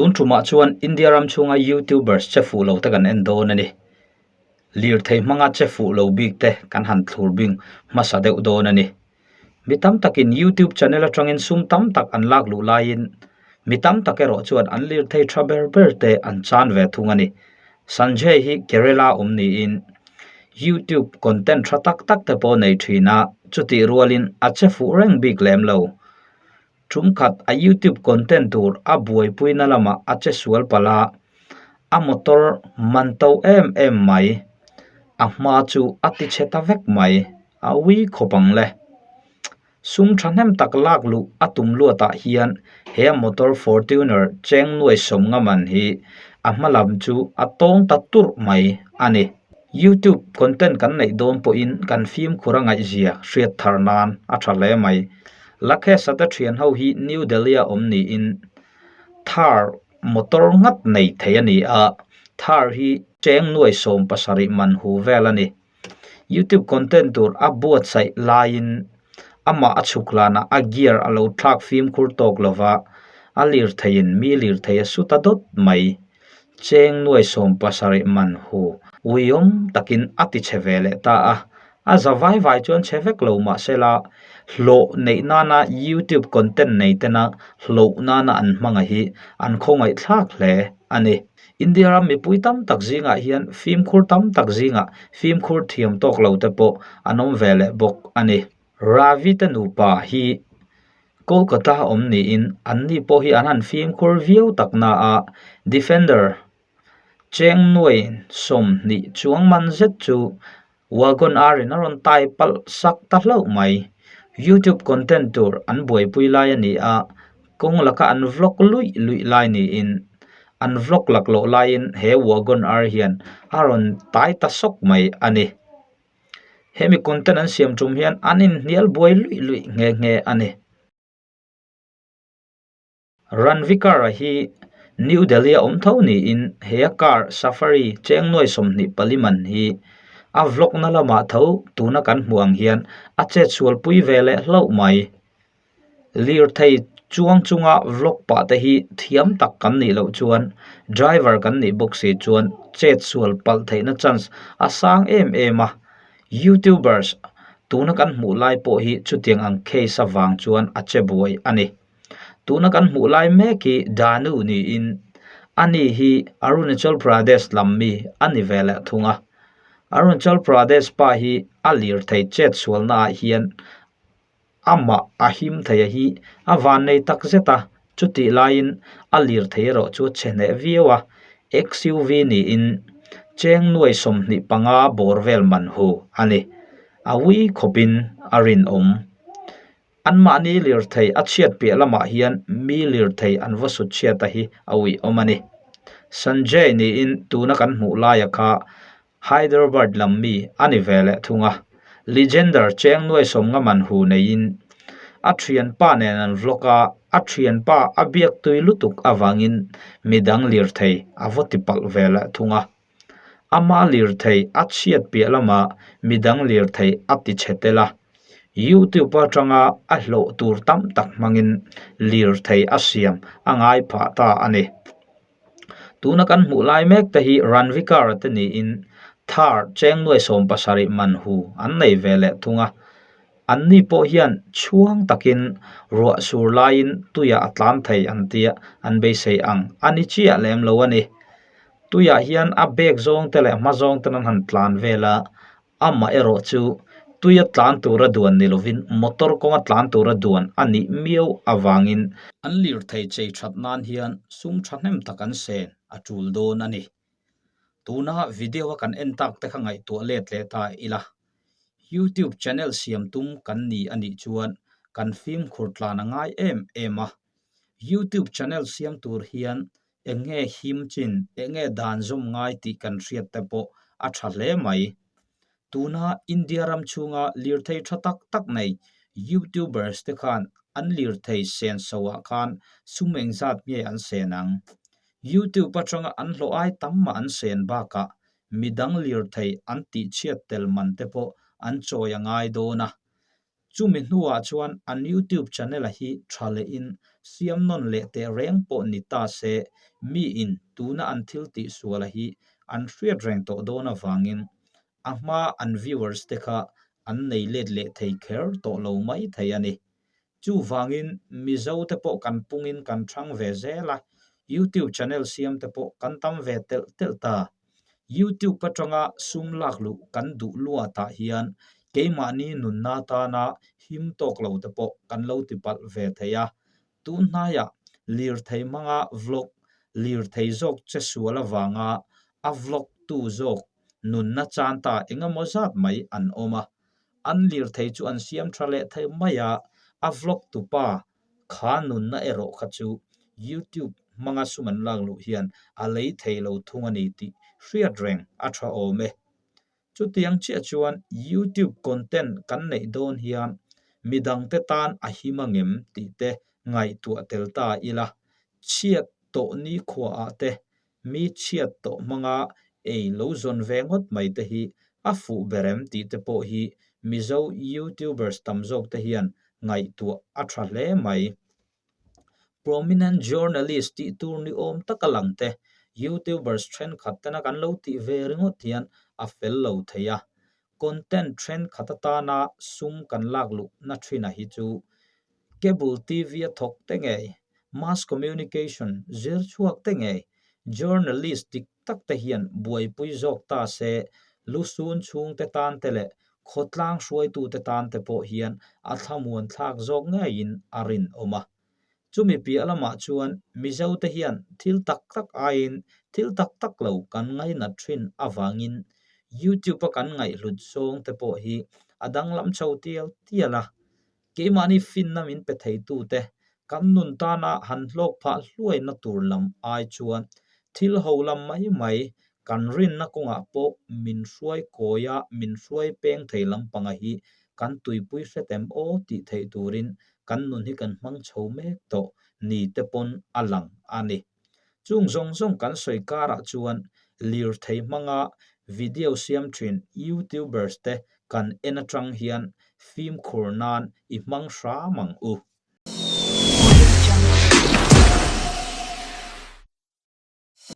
Tun tumah chuan India ram chhunga YouTubers che fuh lo te kan en dawn a ni. Lirthei hmanga che fuh lo bik te kan han thlur bing hmasa deuh dawn a ni. Mi tam takin YouTube channel atangin sum tam tak an lak luh laiin mi tam tak erawh chuan an lirthei tha ber ber te an chan ve thung a ni. Sanjay hi Kerala awm niin YouTube content tha tak tak te pawh nei thin a, chutih rualin a che fuh reng bik lem lo. Tum khat a YouTube content tur a buaipuina lamah a che sual palh a, a motor man to em em mai, a hma chu a ti chhe ta vek mai, a ui khawp ang le. Sum thahnem tak lak luh a tum luatah hian he a motor Fortuner cheng nuai sawm nga man hi a hma lam chu a tawng ta turh mai a ni. YouTube content kan neih dawn pawhin kan fimkhur a ngaihzia hriat thar nan a tha hle mai. Lakhe Sata thian ho hi New Delhi a awm niin Thar motor ngat nei thei a ni a, Thar hi cheng nuai 17 man hu vel a ni. YouTube content tur a buatsaih laiin amah a chhuk hlanah a gear a lo thlak fimkhur tawk lova, a lirtheiin mi lirthei a su ta dawt mai. Cheng nuai 70 man hu uiawm takin a ti chhe ve leh ta a, a za vai vai chuan chhe vek lo mahsela hlawh neih nana YouTube content nei tena hlauh nana an hmanga hi an khawngaih thlak hle a ni. India ram mipui tam tak zingah hian fimkhur tam tak zingah fimkhur thiam tawk lo te pawh an awm ve leh bawk a ni. Ravi te nupa hi Kolkata awm niin anni pawh hi an han fimkhur viau tak na a, defender cheng nuai 20 chuang man zet chu Wagon R in a rawn tai palh sak ta hlauh mai. YouTube content tur an buaipui lai a ni a, kawng laka an vlog luih luih lai niin an vlog laklawh laiin he Wagon R hian a rawn tai ta sawk mai a ni. Hemi content an siam tum hian an inhnial buai luih luih nghe nghe a ni. Ranvikar-a hi New Delhi-a awm tho niin he a car Safari cheng nuai 24 man hi a vlog na lamah tho tuna kan hmuh ang hian a chetsual pui ve leh hlauh mai. Lirthei chuang chunga vlog pah te hi thiam tak kan nih loh chuan driver kan nih bawk si chuan chetsual palh theihna chance a sang em em a. YouTubers tuna kan hmuh lai pawh hi chutiang ang case avang chuan a che buai a ni. Tuna kan hmuh lai mek hi Danu niin ani hi Arunachal Pradesh lam mi a ni ve leh thung a. Arunachal Pradesh pa hi a lirthei chetsualna ah hian amah a him thei a hi a van nei tak zet a, chutih laiin a lirthei erawh chu a chhe hneh viau a, XUV niin cheng nuai 25 bawr vel man hu a ni. A ui khawpin a rinawm. Anmahni lirthei a chhiat piah lamah hian mi lirthei an va sut chhiat a hi a uiawm a ni. Sanjay niin tuna kan hmuh laia kha Hyderabad lam mi a ni ve leh thung a, Legender cheng nuai 50 man hu neiin a thianpa nen an vlog a, a thianpa a biak tui lutuk avangin midang lirthei a va ti palh ve leh thung a. Ama lirthei a chhiat piah lamah midang lirthei a ti chhe tel a, YouTube atanga a hlawh tur tam tak hmangin lirthei a siam a ngai phah ta a ni. Tuna kan hmuh lai mek te hi Ranvikar te niin Thar cheng nuai 70 man hu an nei ve leh thung a. Anni pawh hian chhuang takin ruah sur laiin tuiah a tlan thei an tia an beisei ang a ni chiah lem lo a ni. Tuiah hian a bag zawng te leh hma zawng ten an han tlan vel a, amah erawh chu tuia tlan tura duan ni lovin motor kawnga tlan tura duan a nih miau avangin an lirthei chei that nan hian sum thahnem tak an sen a tul dawn a ni. Tuna video a kan en tak te kha ngaihtuah let leh ta ila. YouTube channel siam tum kan ni a nih chuan kan fimkhur tlan a ngai em em a. YouTube channel siam tur hian eng nge him chin, eng nge dan zawm ngai tih kan hriat te pawh a tha hle mai. Tuna India ram chhunga lirthei tha tak tak nei YouTubers te khan an lirthei sen so ah khan sum engzat nge an sen ang? YouTube atanga an hlawh ai tam mah an sen bakah midang lirthei an tihchhiat tel man te pawh an chawi a ngai dawn a. Chumi hnuah chuan an YouTube channel a hi tha lehin siam nawn leh teh reng pawh ni ta se, miin tuna an thil tih suala hi an hriat reng tawh dawn avangin a hma an viewers te kha an nei let leh thei kher tawh lo mai thei a ni. Chuvangin Mizo te pawh kan pungin kan thang ve zel a, YouTube channel siam te pawh kan tam ve telh telh ta. YouTube atanga sum lak luh kan duh luatah hian keimahni nunna tana him tawk lo te pawh kan lo ti palh ve thei a. Tun hnaiah lirthei hmanga vlog lirthei zawk che sual avanga a vlog tu zawk nunna chan ta engemaw zat mai an awm a. An lirthei chu an siam tha leh thei mai a, a vlog tupa kha nunna erawh kha chu YouTube hmanga sum an lak luh hian a lei thei lo thung a ni tih hriat reng a tha awm e. Chutiang chiah chuan YouTube content kan neih dawn hian midangte tan a him a ngem tih te ngaihtuah tel ta ila, chhiat tawh nikhuaah te Mi chhiat tawh hmanga ei lo zawn ve ngawt mai te hi a fuh ber em tih te pawh hi Mizo YouTubers tam zawk te hian ngaihtuah a tha hle mai. Prominent journalist tih tur ni awm taka lang te YouTubers thenkhat tena kan lo tih ve ringawt hian a fel lo thei a. Content thenkhat atana sum kan lak luhna thin a hi chu Cable TV a thawk te ngei, Mass Communication zir chhuak te ngei, Journalist dik tak te hian buaipui zawk ta se, lusun chhungte tan te leh khawtlang hruaitute tan te pawh hian a thlamuan thlak zawk ngeiin a rinawm a. Chumi piah lamah chuan Mizote hian thil tak tak aiin thil tak tak lo kan ngainat thin avangin YouTube-a kan ngaihhlut zawng te pawh hi a danglam chho tial tial a. Keimahni finna min pe theitute kan nun tana han hlawk phah hluaina tur lam ai chuan thil ho lam mai mai kan rinna kawngah pawh min hruai kawia min hruai peng thei lampanga hi kan tuipui hretem aw tih theih turin kan nun hi kan hmang chho mek tawh ni te pawn a lang a ni. Chung zawng zawng kan sawi karah chuan lirthei hmanga video siam thin YouTubers te kan en atang hian fimkhur nan i hmang hram ang u.